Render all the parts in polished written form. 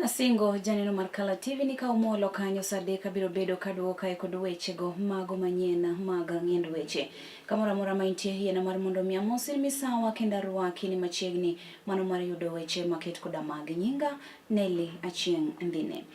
Asingo janeno mar Kala TV ni ka umolo kanyo saa adek abiro bedo kaduogo kae kod wechego mago manyien mag ng'iend weche. Kamoro amora ma intie yiena mar mondo mi amosi misawa kendo arwaki ni machiegni mano mar yudo weche maket koda magi. Nyinga Nelly Achieng' Ndhine.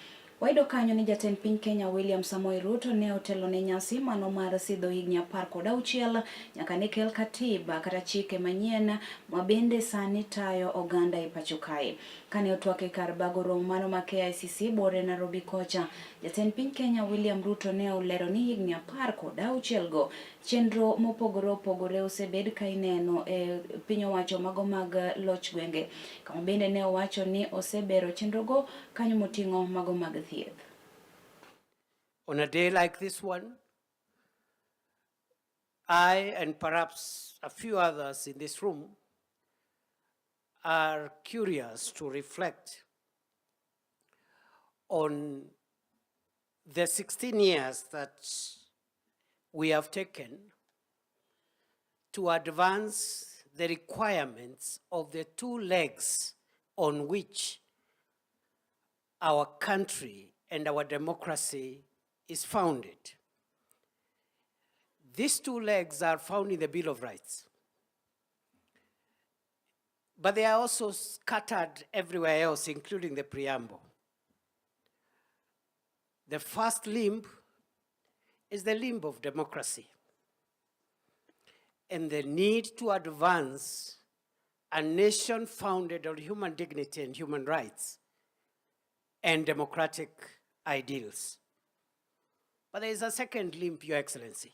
Wayudo kanyo ni jatend piny Kenya William Samoei Ruto ne otelo ne nyasi mano mar sidho higni 16 nyaka ne kel katiba kata chike manyien ma bende sani tayo oganda e pacho kae. Kane otwak e kar bago romo mano ma KICC bore Nairobi kocha, jatend piny Kenya William Ruto ne olero ni higni 16 go chenro mopogore opogore osebed ka ineno e piny owacho mago mag loch gwenge, kama bende ne owacho ni osebero chenrogo kanyo moting'o mago mag thieth. On a day like this one, I and perhaps a few others in this room are curious to reflect on the 16 years that we have taken to advance the requirements of the two legs on which our country and our democracy is founded. These two legs are found in the Bill of Rights, but they are also scattered everywhere else, including the preamble. The first limb is the limb of democracy and the need to advance a nation founded on human dignity and human rights and democratic ideals. But there is a second limb, Your Excellency.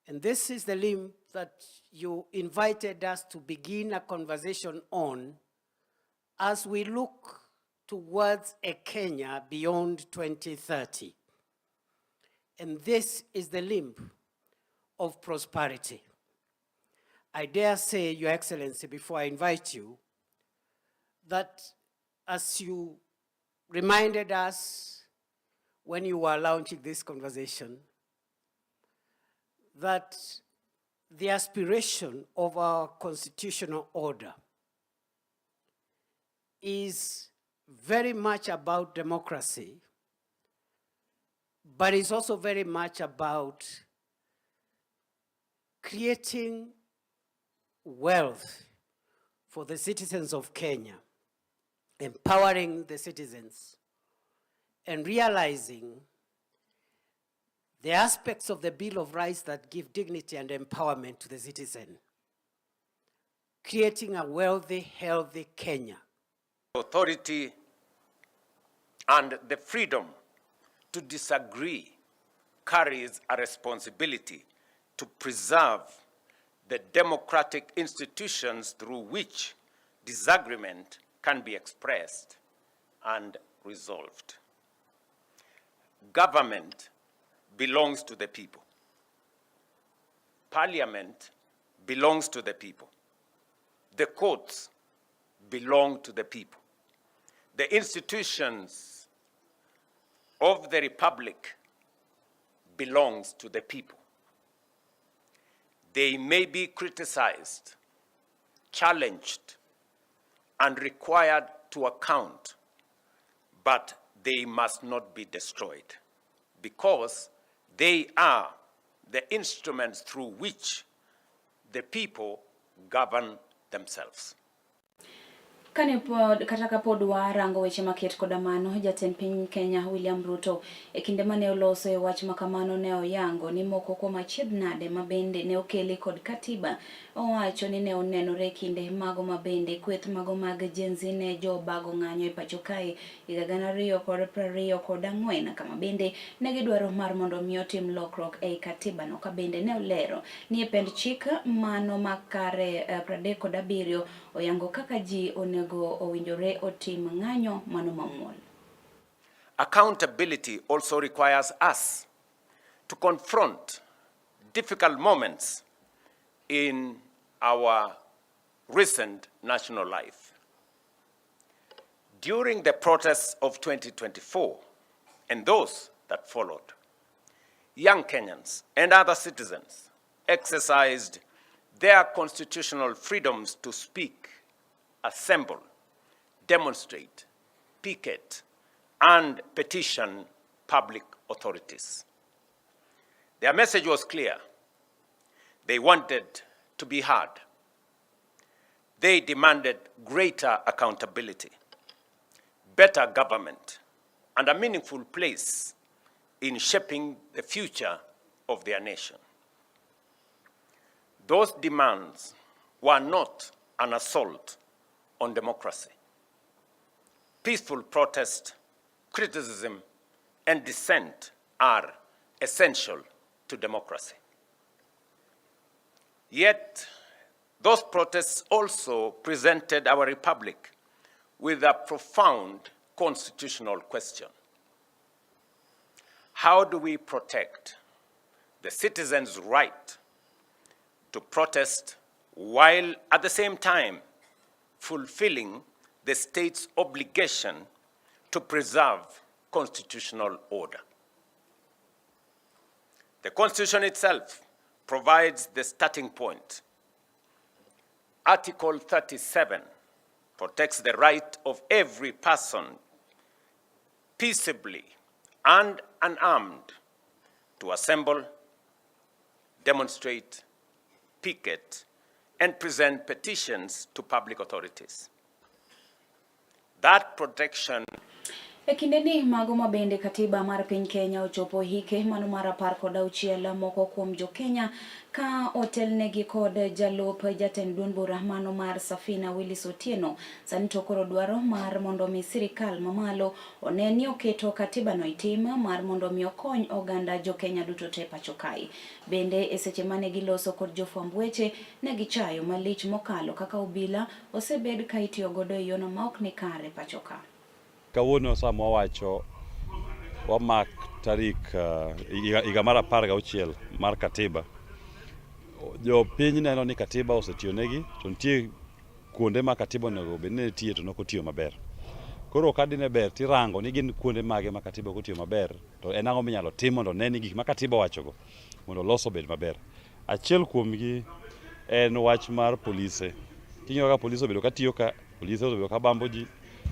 And this is the limb that you invited us to begin a conversation on as we look towards a Kenya beyond 2030. And this is the limb of prosperity. I dare say, Your Excellency, before I invite you, that as you reminded us when you were launching this conversation, that the aspiration of our constitutional order is very much about democracy, but it's also very much about creating wealth for the citizens of Kenya, empowering the citizens, and realizing the aspects of the Bill of Rights that give dignity and empowerment to the citizen, creating a wealthy, healthy Kenya. Authority and the freedom to disagree carries a responsibility to preserve the democratic institutions through which disagreement can be expressed and resolved. Government belongs to the people. Parliament belongs to the people. The courts belong to the people. The institutions of the republic belongs to the people. They may be criticized, challenged, and required to account, but they must not be destroyed because they are the instruments through which the people govern themselves. Kane pod kata kapod warango weche maket koda mano, jatend piny Kenya William Ruto e kinde mane oloso e wach makamano ne oyango ni moko kuom achiedh nade ma bende ne okeli kod katiba. Owacho ni ne onenore e kinde mago ma bende kweth mago mag Gen Z ne jobago ng'anyo e pacho kae higa 2024, kama bende ne gidwaro mar mondo mi otim lokruok ei katiba no, ka bende ne olero ni e pend chik mano makare 37 oyango kaka ji onego owinjore otim ng'anyo mano mamuol. Accountability also requires us to confront difficult moments in our recent national life. During the protests of 2024 and those that followed, young Kenyans and other citizens exercised their constitutional freedoms to speak, assemble, demonstrate, picket, and petition public authorities. Their message was clear. They wanted to be heard. They demanded greater accountability, better government, and a meaningful place in shaping the future of their nation. Those demands were not an assault on democracy. Peaceful protest, criticism, and dissent are essential to democracy. Yet, those protests also presented our republic with a profound constitutional question. How do we protect the citizens' right to protest while at the same time fulfilling the state's obligation to preserve constitutional order? The Constitution itself provides the starting point. Article 37 protects the right of every person peaceably and unarmed to assemble, demonstrate, picket, and present petitions to public authorities. That protection E kindeni mago ma bende katiba mar piny Kenya ochopo hike mano mar 16 moko kuom jo-Kenya ka otelnegi kod jalup jatend duond bura mano mar Safina Willis Otieno sani to koro dwaro mar mondo mi sirikal mamalo one ni oketo katibano e tim mar mondo mi okony oganda jo-Kenya duto te pacho kae. Bende e seche mane giloso kod jofwamb weche ne gichayo malich mokalo kaka obila osebed ka itiyo godo e yono ma ok ni kare pacho ka. Kawuono sama wawacho wamak tarik higa mar 16 mar katiba. Jopiny neno ni katiba osetiyonegi to nitie kuonde ma katiba onego bed ni nitie to nok otiyo maber. Koro ka dine ber tirango ni gin kuonde mage ma katiba ok otiyo maber to en ang'o minyalo tim mondo one ni gik ma katiba owachogo mondo olos obed maber. Achiel kuomgi en wach mar polise. King'iyo kaka polise obedo katiyo ka, polise osebedo ka bambo ji,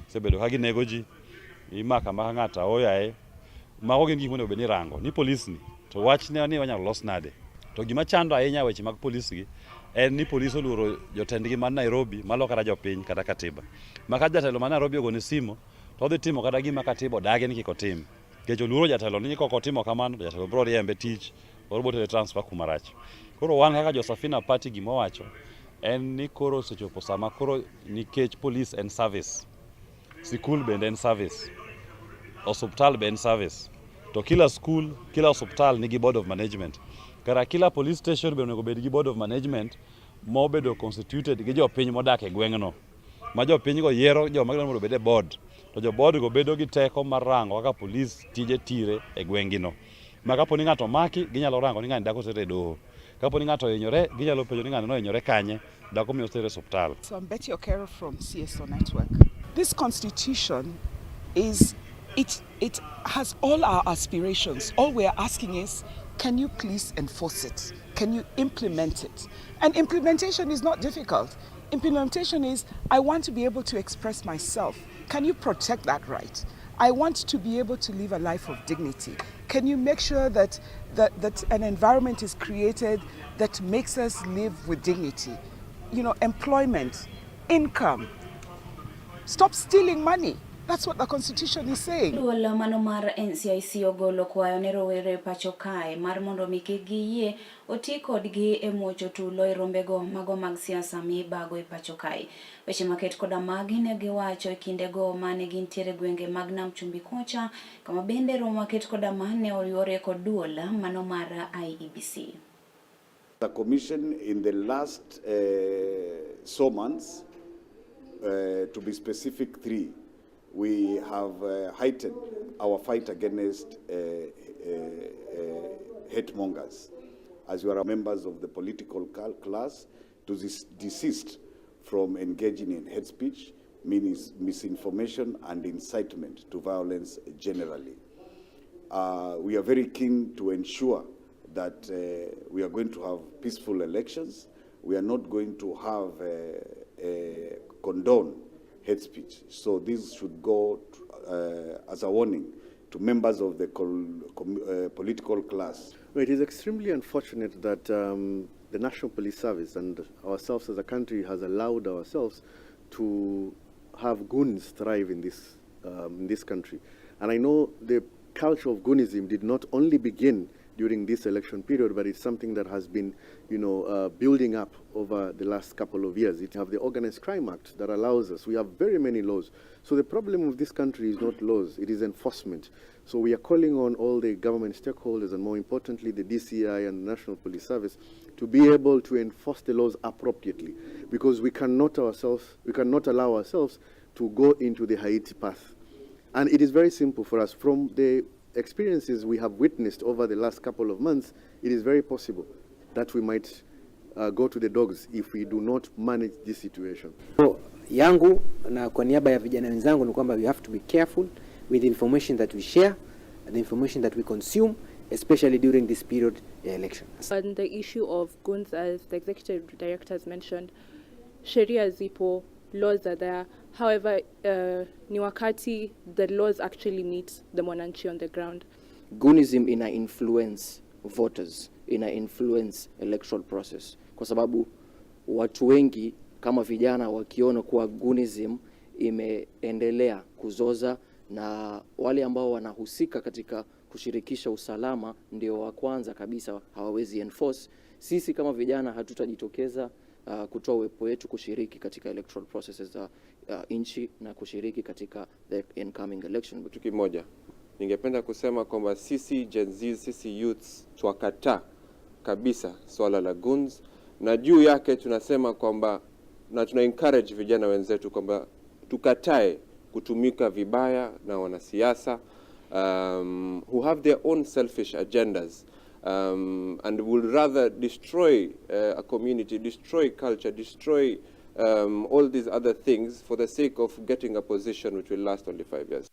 osebedo ka ginego ji, imako amaka ng'ato aoyaye. Mago gin gik monego bed ni irango ni polis ni to wachne ni wanyalo los nade. To gima chando ahinya weche mag polis gi en ni polis oluoro jotendgi man Nairobi malo kata jopiny kata katiba. Ma ka jatelo man Nairobi ogone simu to odhi timo kata gima katiba odagi ni kik otim. Nikech oluoro jatelo ni kok otimo kamano to jatelo biro riembe tich koro biro tere transfer kuma rach. Koro wan kaka jo Safina Party gima wawacho en ni koro osechopo sama koro nikech polis en service, sikul bende en service, osuptal be en service. To kila skul, kila osuptal nigi board of management. Kara kila police station be onego bed gi board of management mobedo constituted gi jopiny modak e gweng'no. Ma jopiny go yiero joma gidwaro mondo obed e board. To jo board go bedo gi teko mar rango kaka polis tije tire e gweng'gi no. Ma kapo ni ng'ato omaki, ginyalo rango ni ng'ani dak oter e doho. Kapo ni ng'ato ohinyore, ginyalo penjo ni ng'ani nohinyore kanye, dak omiyo oter e osuptal. So I'm Betty Okero from CSO Network. This constitution is, it has all our aspirations. All we are asking is, can you please enforce it? Can you implement it? And implementation is not difficult. Implementation is, I want to be able to express myself. Can you protect that right? I want to be able to live a life of dignity. Can you make sure that an environment is created that makes us live with dignity? You know, employment, income. Stop stealing money. That's what the Constitution is saying. Duol mano mar NCIC ogolo kwayo ne rowere pacho kae mar mondo mi kik giyie oti kodgi e muocho tulo e rombego mago mag siasa mibago e pacho kae. Weche maket koda magi ne giwacho e kindego mane gintiere gwenge mag Nam Chumbi kocha kama bende romo maket koda ma ne oriwore kod duol mano mar IEBC. The Commission in the last 4 months, to be specific, 3, we have heightened our fight against hate mongers. As you are members of the political class, to desist from engaging in hate speech, misinformation, and incitement to violence generally. We are very keen to ensure that we are going to have peaceful elections. We are not going to have condone hate speech. hate speech. So this should go as a warning to members of the political class. Well, it is extremely unfortunate that the National Police Service and ourselves as a country has allowed ourselves to have goons thrive in this country. And I know the culture of goonism did not only begin during this election period, but it's something that has been building up over the last couple of years. It have the Organized Crime Act that allows us. We have very many laws. So the problem of this country is not laws, it is enforcement. So we are calling on all the government stakeholders and, more importantly, the DCI and the National Police Service to be able to enforce the laws appropriately, because we cannot allow ourselves to go into the Haiti path. And it is very simple for us. From the experiences we have witnessed over the last couple of months, it is very possible that we might go to the dogs if we do not manage this situation. So, yangu na kwa niaba ya vijana wenzangu ni kwamba we have to be careful with the information that we share, the information that we consume, especially during this period ya election. On the issue of goons, as the executive director has mentioned, sheria zipo, laws are there. However, ni wakati the laws actually meet the mwananchi on the ground. Goonism ina influence voters, ina influence electoral process, kwa sababu watu wengi kama vijana wakiona kuwa goonism imeendelea kuzoza na wale ambao wanahusika katika kushirikisha usalama ndio wa kwanza kabisa hawawezi enforce. Sisi kama vijana hatutajitokeza kutoa uwepo wetu kushiriki katika electoral processes za nchi na kushiriki katika the incoming election. Kitu kimoja ningependa kusema kwamba sisi Gen Z, sisi youths twakataa kabisa swala la goons, na juu yake tunasema kwamba na tuna encourage vijana wenzetu kwamba tukatae kutumika vibaya na wanasiasa who have their own selfish agendas and would rather destroy a community, destroy culture, destroy all these other things for the sake of getting a position which will last only 5 years.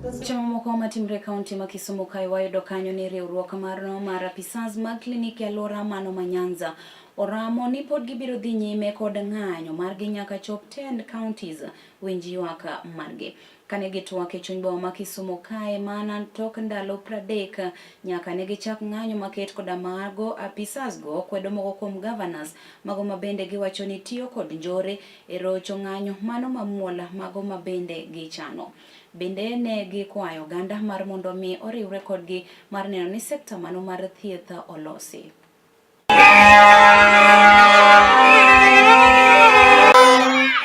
Weche mamoko matimre e kaunti ma Kisumu kae wayudo kanyo ni riwruok marno mar apisas mag klinik e alwora mano ma Nyanza oramo ni pod gibiro dhi nyime kod ng'anyo margi nyaka chop tend counties winj ywak margi. Kane gitwak e chuny boma ma Kisumu kae mana tok ndalo 30 nyaka ne gichak ng'anyo maket koda mago apisas go kwedo moko kuom governors mago mabende giwacho ni tiyo kod njore e rocho ng'anyo mano mamuol mago mabende gichano. Bende ne gikwayo oganda mar mondo mi oriwre kodgi mar neno ni sekta mano mar thieth olosi.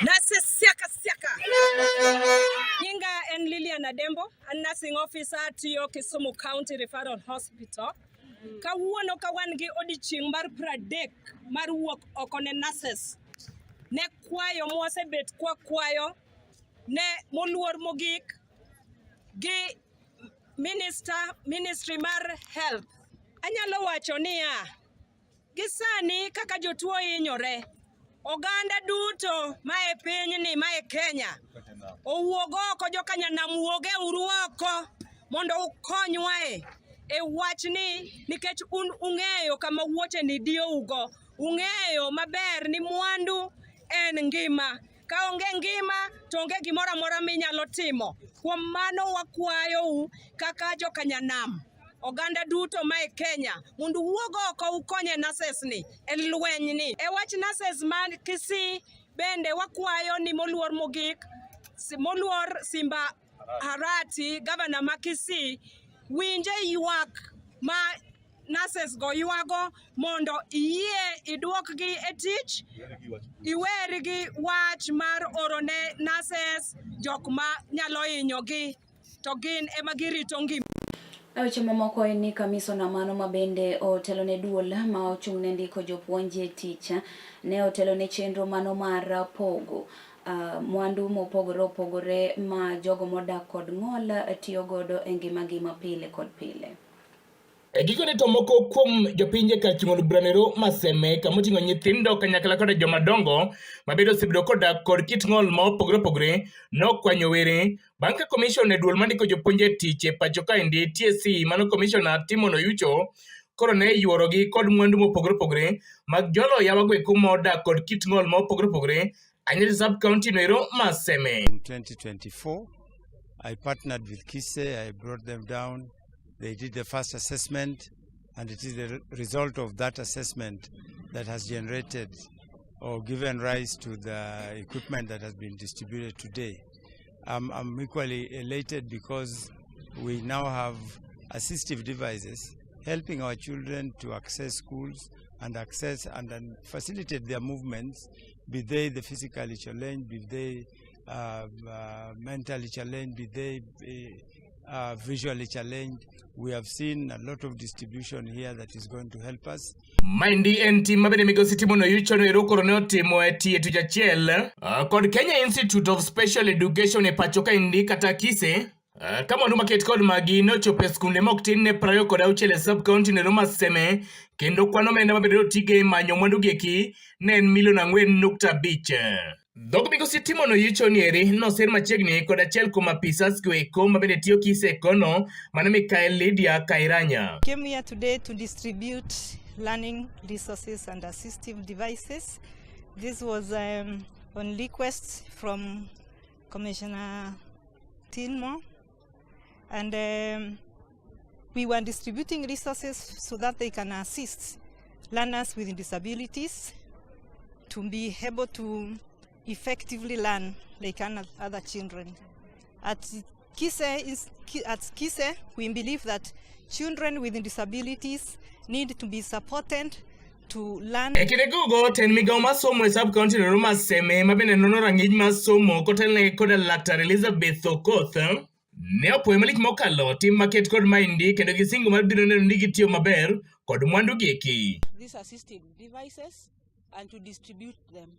Nurses siaka siaka. Nyinga en Lilian Adembo, an nursing officer tiyo Kisumu County Referral Hospital. Kawuono ka wan gi odiochieng' mar 30 mar wuok oko ne nurses. Ne kwayo mwasebet kwakwayo ne moluor mogik gi minister, ministry mar health. Anyalo wacho niya, gi sani kaka jotuo hinyore, oganda duto mae pinyni mae Kenya owuog oko jokanyanam wuoge uru oko mondo ukonywae e wachni nikech un ung'eyo kama wuoche ni diyougo. Ung'eyo maber ni mwandu en ngima. Ka onge ngima to onge gimoro amora minyalo timo. Kuom mano wakwayou kaka jokanyanam oganda duto mae Kenya mondo uwuog oko ukonye nurses ni e lweny ni. E wach nurses man Kisii bende wakwayo ni moluor mogik moluor Simba Arati gavana ma Kisii winje ywak ma nurses go ywago mondo iyie iduokgi e tich iweri gi wach mar oro ne nurses jok ma nyalo hinyogi to gin ema girito ngima. E weche mamoko en ni kamisona mano ma bende otelo ne duol ma ochung' ne ndiko jopuonj e tich ne otelo ne chenro mano mar pogo mwandu mopogore opogore ma jogo modak kod ng'ol tiyo godo e ngimagi ma pile kod pile. E gikone to moko kuom jopinje kar chung' od buranero Maseme kama oting'o nyithindo kanyakla koda jomadongo mabedo osebedo kodak kod kit ng'ol ma opogore opogore nokwanyo were bang' ka commission e duol mandiko jopuonj e tich e pacho kaendi TSC mano commissioner Timon Oyucho koro ne yuorogi kod mwandu mopogore opogore mag jolo yawago eko modak kod kit ng'ol ma opogore opogore. Anyeri sub county noero ma Seme. In 2024, I partnered with KISE, I brought them down. They did the first assessment, and it is the result of that assessment that has generated or given rise to the equipment that has been distributed today. I'm equally elated because we now have assistive devices helping our children to access schools and access and facilitate their movements, be they the physically challenged, be they mentally challenged, be they visually challenged. We have seen a lot of distribution here that is going to help us. Maendi en tim mabende migosi Timon Oyucho noero koro ne otimo e tiyo tich achiel kod Kenya Institute of Special Education e pacho kaendi kata KISE ka mwandu maket kod magi nochopo e skunde mok tin ne 26 e sub county noero ma Seme kendo kwan omenda mabende otige e manyo mwandu gieki ne en milion 4.5. Dhog migosi Timon Oyucho nieri nosir machiegni kod achiel kuom apisas goeko mabende tiyo KISE kono mano Mikael Lydia Kairanya. Came here today to distribute learning resources and assistive devices. This was on request from Commissioner Tilmo, and we were distributing resources so that they can assist learners with disabilities to be able to effectively learn like other children. At KISE, we believe that children with disabilities need to be supported to learn. E kinde gogo ten migawo mar somo e sub county noero ma Seme mabende nono rang'iny mar somo kotelne koda Laktar Elizabeth Okoth ne opuoyo malich mokalo tim maket kod maendi kendo gisingo mar biro neno ni gitiyo maber kod mwandu gieki. These assistive devices and to distribute them.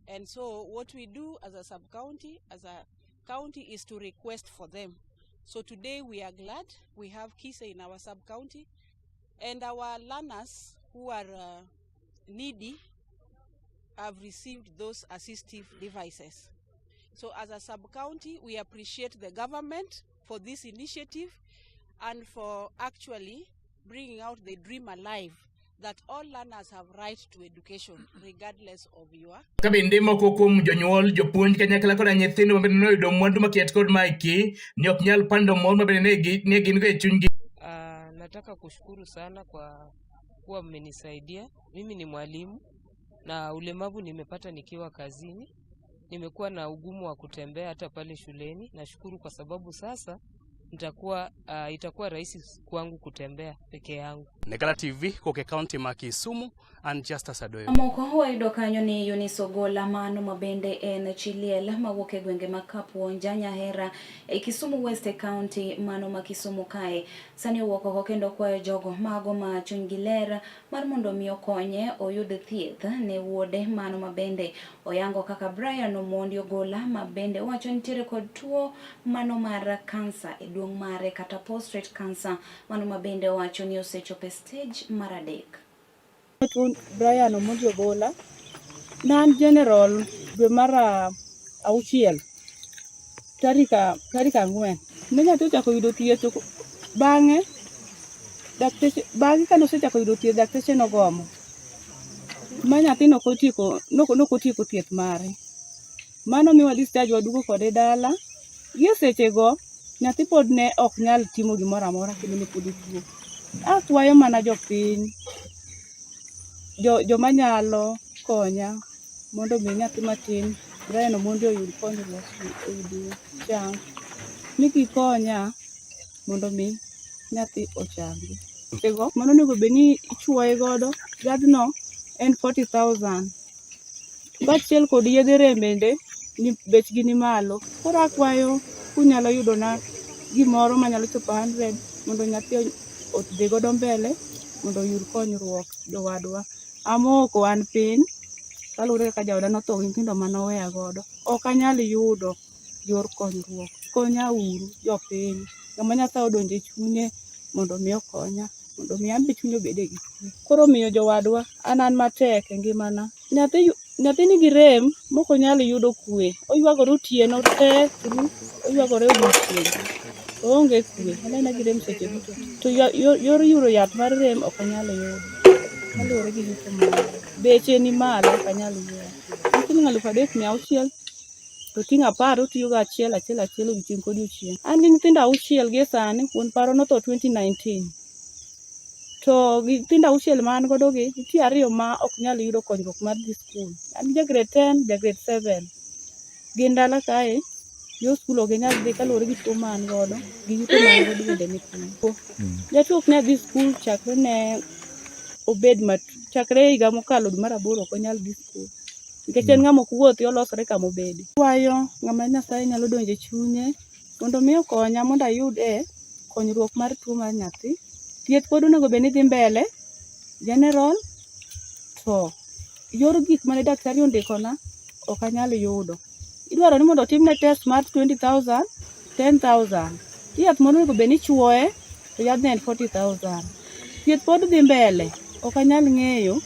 And so what we do as a sub-county, as a county, is to request for them. So today we are glad we have KISE in our sub-county, and our learners who are needy have received those assistive devices. So as a sub-county, we appreciate the government for this initiative and for actually bringing out the dream alive that all learners have right to education regardless of your. Ka bende moko kuom jonyuol, jopuonj kanyakla koda nyithindo mabende noyudo mwandu maket kod maeki ne ok nyal pando mor mabende ne gin go e chunygi. Nataka kushukuru sana kwa kuwa mmenisaidia. Mimi ni mwalimu na ulemavu nimepata nikiwa kazini. Nimekuwa na ugumu wa kutembea hata pale shuleni. Nashukuru kwa sababu sasa itakuwa rahisi kwangu kutembea peke yangu. Nekala TV koke county ma Kisumu and Justus Adoyo. Moko wayudo kanyo ni Eunice Ogola mano mabende en chi liel mawuok e gwenge ma Kapuonja Nyahera e Kisumu West e county mano ma Kisumu kae. Sani owuok oko kendo kwayo jogo mago ma chunygi ler mar mondo mi okonye oyud thieth ne wuode mano mabende oyango kaka Brian Omondi Ogola mabende owacho nitiere kod tuo mano mar kansa e duong' mare kata prostate cancer mano mabende owacho ni osechopo e stage mar 3. Brian Omondi Ogola ne an general dwe mar 6 tarik 4 ne nyathi ochako yudo thieth. Bang'e dakteche bang'e kane osechako yudo thieth dakteche nogomo ma nyathi nokotieko thieth mare. Mano miwa discharge waduogo kode dala. Gi e sechego nyathi pod ne ok nyal timo gimoro amora kendo ne pod otuo. Akwayo mana jopiny, joma nyalo konya mondo mi nyathi matin Brian Omondi oyud konyruok, oyud chang, ni gikonya mondo mi nyathi ochangi. Sechego mano onego bed ni ichuoye godo yadhno en 40,000 kaachiel kod yedhe rem bende bechgi ni malo. Koro akwayo kunyalo yudona gimoro manyalo chopo 100 mondo nyathi odhi godo mbele mondo oyud konyruok jowadwa. Amoko an piny kaluwore kaka jaoda notho gi nyithindo manoweya godo. Ok anyal yudo yor konyruok. Konya uru jopiny. Ng'ama Nyasaye odonjo e chunye mondo mi okonya, mondo mi an be chunya obede gi kwe. Koro omiyo jowadwa an matek e ngimana. Nyathi nigi rem mok onyal yudo kwe. Oywagore otieno te ru, oywagore odiochieng'. Oonge kwe, anena gi rem seche duto. To yor yudo yath mar rem ok onyal yudo. Kaluwore gi yuto mara. Beche ni malo ok anyal wuoyo. Siling 3600 to ting' 10 otiyogo achiel achiel achiel odiochieng' kodiochieng'. An gi nyithindo auchiel gie sani, wuon paro notho 2019. To gi nyithindo auchiel ma an godo gi, nitie ariyo ma ok nyal yudo konyruok mar dhi skul. An gi ja grade 10, ja grade 7. Gin dala kae, yo skul ok ginyal dhi kaluwore gi tuo ma an godo, gi yuto ma an godo bende ni piny. Jatuo ok nyal dhi skul chakre ne obed mat chakre higa mokalo dwe mar aboro ok onyal dhi skul. Nikech en ng'ama ok wuothi olosore kama obede. Akwayo ng'ama Nyasaye nyalo donjo e chunye mondo mi okonya mondo ayud e konyruok mar tuo mar nyathi. Thieth pod onego bed ni dhi mbele general to yor gik mane daktari ondikona ok anyal yudo. Idwaro ni mondo otimne test mar 20,000, 10,000. Yath moro onego bed ni ichuoye to yadhno en 40,000. Thieth pod dhi mbele, ok anyal ng'eyo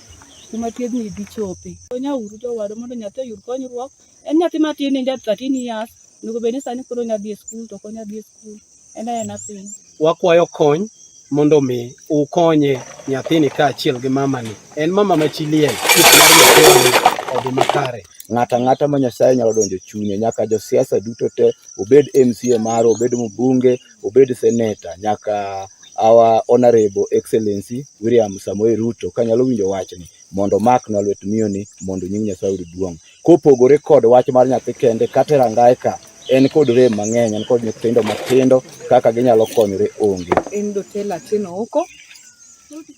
kuma thiedhni dhi chope. Konya uru jowadwa mondo nyathi oyud konyruok. En nyathi matin en ja 13 years, onego bed ni sani koro onya dhi e skul to ok onya dhi e skul. En aena piny. Wakwayo kony mondo mi ukonye nyathini kaachiel gi mamani. En mama ma chi liel, thieth mar nyathini odhi makare. Ng'ato ang'ata ma Nyasaye nyalo donjo chunye, nyaka josiasa duto te, obed MCA maro, obed mbunge, obed seneta, nyaka our honorable excellency William Samoei Ruto kanyalo winjo wachni mondo omaknwa lwet miyoni mondo nying Nyasaye oyud duong'. Kopogore kod wach mar nyathi kende kata e rangae ka en kod rem mang'eny, en kod nyithindo matindo kaka ginyalo konyore onge. En Dotela Atieno Oko,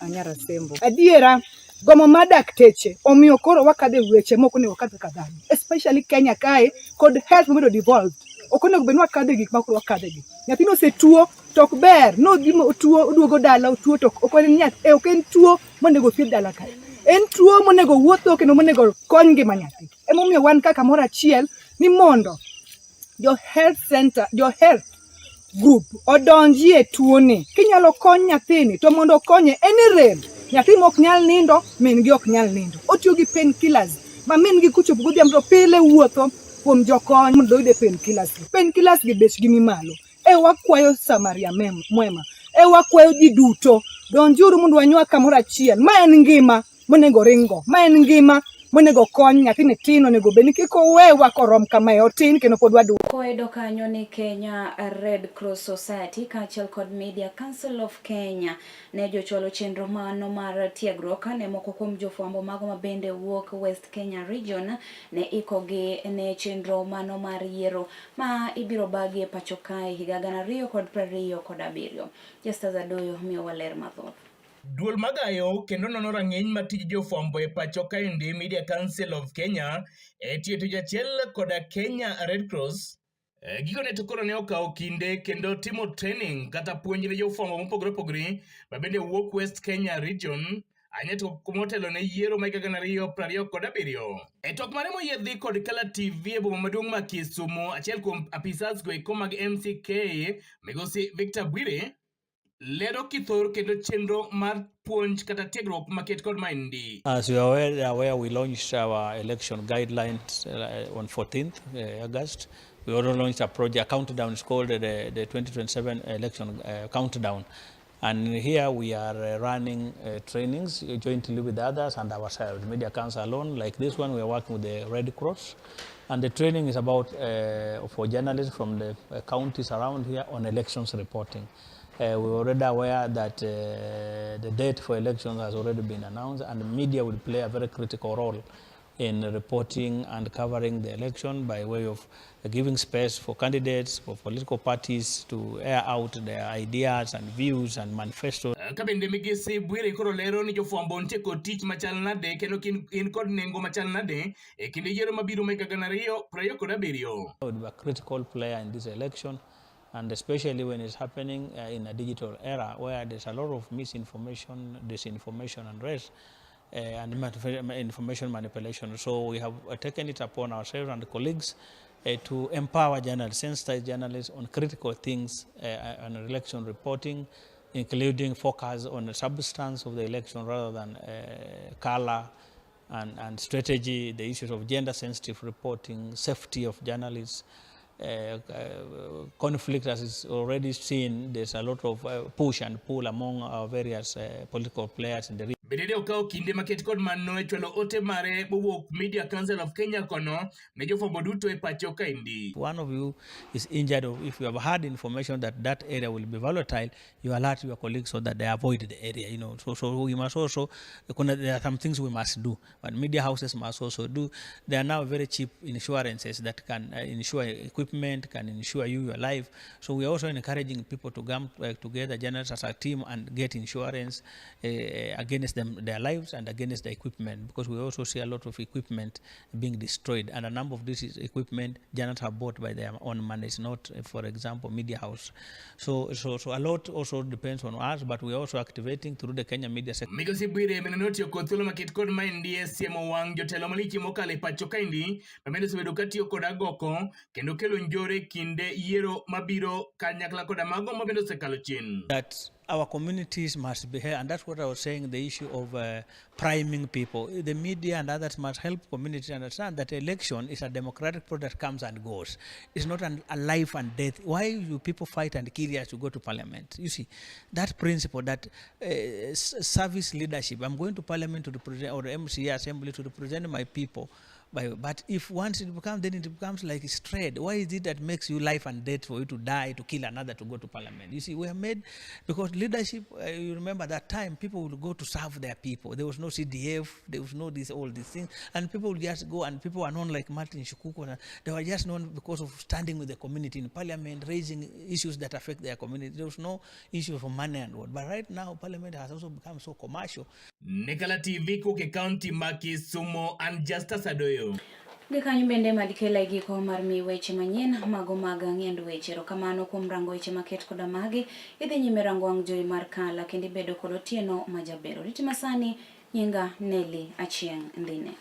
Anyara Sembo. Adiera, gomo mar dakteche omiyo koro wakadho e weche mok onego wakadh kaka dhano. Especially Kenya kae kod health mobedo devolved. Ok onego bed ni wakadho e gik ma koro wakadhe gi. Nyathino osetuo to ok ber nodhi otuo oduogo dala otuo to ok en nyath eh, ok en tuo monego thiedh dala kae. En tuo monego wuotho kendo monego kony ngima nyathi. Emomiyo wan ka kamoro achiel ni mondo jo health center, jo health group odonjie tuoni. Kinyalo kony nyathini to mondo okonye en e rem. Nyathi ma ok nyal nindo, min gi ok nyal nindo. Otiyo gi pain killers ma min gi kochopo godhiambo to pile wuotho kuom jokony mondo oyude pain killers gi. Pain killers gi bechgi ni malo. E wakwayo Samaria mwema. E wakwayo ji duto, donjuru mondo wanywak kamoro achiel. Ma en ngima monego ringgo. Ma en ngima monego kony nyathini tin onego bed ni kik owewa korom kamae otin kendo pod wadwa. Koedo kanyo ni Kenya Red Cross Society kaachiel kod Media Council of Kenya ne jochwalo chenro mano mar tiegruok ne moko kuom jofwambo mago ma bende wuok West Kenya Region ne ikogi ne chenro mano mar yiero ma ibiro bagi e pacho kae higa 2027. Justus Adoyo miyowa ler mathoth. Duol magayo kendo nono rang'iny mar tij jofwambo e pacho kaendi Media Council of Kenya e tiyo tich achiel koda Kenya Red Cross. Gikone to koro ne okawo kinde kendo timo training kata puonj ne jofwambo mopogore opogore ma bende wuok West Kenya Region anya to motelo ne yiero ma higa 2027. E twak mare moyiedhi kod Kala TV e boma maduong' ma Kisumu, achiel kuom apisas go eko mag MCK migosi Victor Bwire lero kithor kendo chenro mar puonj kata tiegruok maket kod maendi. As you are aware, we launched our election guidelines on 14th August. We also launched a project, a countdown, it's called the 2027 election countdown. And here we are running trainings jointly with others and ourselves, Media Council alone. Like this one, we are working with the Red Cross. And the training is about for journalists from the counties around here on elections reporting. We're already aware that the date for elections has already been announced, and the media will play a very critical role in reporting and covering the election by way of giving space for candidates, for political parties to air out their ideas and views and manifestos. Ka bende Migosi Bwire koro lero ni jofwambo nitie kod tich machal nade kendo in kod nengo machal nade e kinde yiero mabiro ma higa 2027. Would be a critical player in this election, and especially when it's happening in a digital era where there's a lot of misinformation, disinformation and rest, and information manipulation. So we have taken it upon ourselves and colleagues to empower journalists, sensitize journalists on critical things on election reporting, including focus on the substance of the election rather than color and strategy, the issues of gender-sensitive reporting, safety of journalists, conflict as is already seen. There's a lot of push and pull among our various political players in the region. Bende ne okawo kinde maket kod mano e chwalo ote mare mowuok Media Council of Kenya kono ne jofwambo duto e pacho kaendi. One of you is injured or if you have had information that that area will be volatile, you alert your colleagues so that they avoid the area, you know. So we must also, kuna, there are some things we must do, but media houses must also do. There are now very cheap insurances that can insure equipment, can insure you your life. So we are also encouraging people to come together, journalists as a team, and get insurance against them, their lives and against the equipment, because we also see a lot of equipment being destroyed, and a number of this is equipment journalists have bought by their own money. It's not, for example, media house. So a lot also depends on us, but we are also activating through the Kenya Media Sector. Migosi Bwire bende notiyo kod thuolo maket kod maendi e siemo wang' jotelo malich mokalo e pacho kaendi ma bende osebedo katiyo kod agoko kendo kelo njore e kinde yiero mabiro kanyakla koda mago ma bende osekalo chien. That our communities must behave, and that's what I was saying, the issue of priming people. The media and others must help communities understand that election is a democratic process that comes and goes. It's not a life and death. Why do people fight and kill us to go to parliament? You see, that principle, that service leadership, I'm going to parliament to represent, or MCA assembly to represent my people. But if once it becomes, then it becomes like it's trade. Why is it that makes you life and death for you to die, to kill another, to go to parliament? You see, we are made, because leadership, you remember that time, people would go to serve their people. There was no CDF, there was no this, all these things. And people would just go, and people were known like Martin Shikuku. They were just known because of standing with the community in parliament, raising issues that affect their community. There was no issue for money and what. But right now, parliament has also become so commercial. Ne Kala TV kowuok e kaunti ma Kisumo, an Justus Adoyo. Gi kanyo bende madikela e giko mar mi weche manyien mago mag ng'iend weche. Erokamano kuom rango weche maket koda magi. Idhi nyime rango wang' jowi mar Kala kendo ibedo kod otieno majaber. Oriti masani, nyinga Nelly Achieng' Ndhine.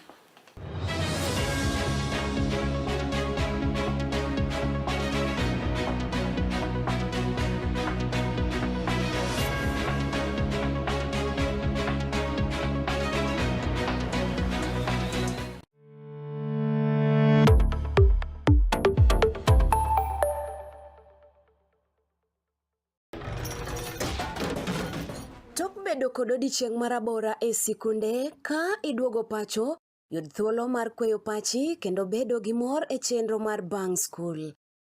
Tok bedo kod odiechieng' marabora e sikunde, ka iduogo pacho, yud thuolo mar kweyo pachi kendo bedo gi mor e chenro mar Bang' Skul.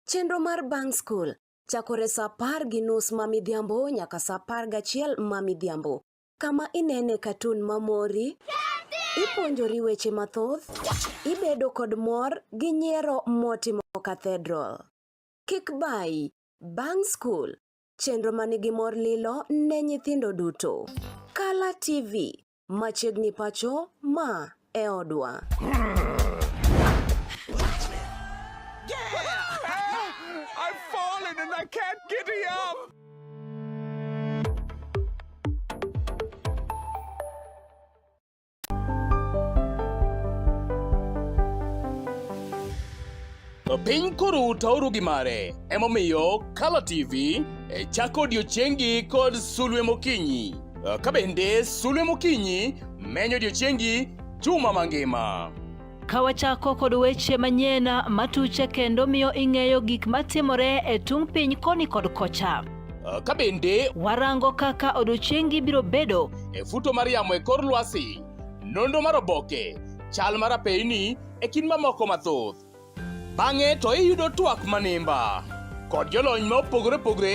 Chenro mar Bang' Skul chakore sa 10:30 ma midhiambo nyaka sa 11 ma midhiambo, kama inene katun mamori, ipuonjori weche mathoth, ibedo kod mor gi nyiero motimo cathedral. Kik bayi, Bang' Skul, chenro manigi mor lilo ne nyithindo duto. Kala TV, machiegni pacho, ma e odwa. I've fallen and I can't get up. Piny koro taoru gi mare, emomiyo Kala TV e chako odiechiengi kod sulwe mokinyi. Ka bende sulwe mokinyi menyo odiechiengi juma mangima. Ka wachako kod weche manyien matuche kendo miyo ing'eyo gik matimore e tung' piny koni kod kocha. Ka bende warango kaka odiechiengi biro bedo e futo mar yamo e kor lwasi, nonro mar oboke, chal mar apeyni e kind mamoko mathoth. Bang'e to iyudo twak manimba kod jolony ma opogore opogore.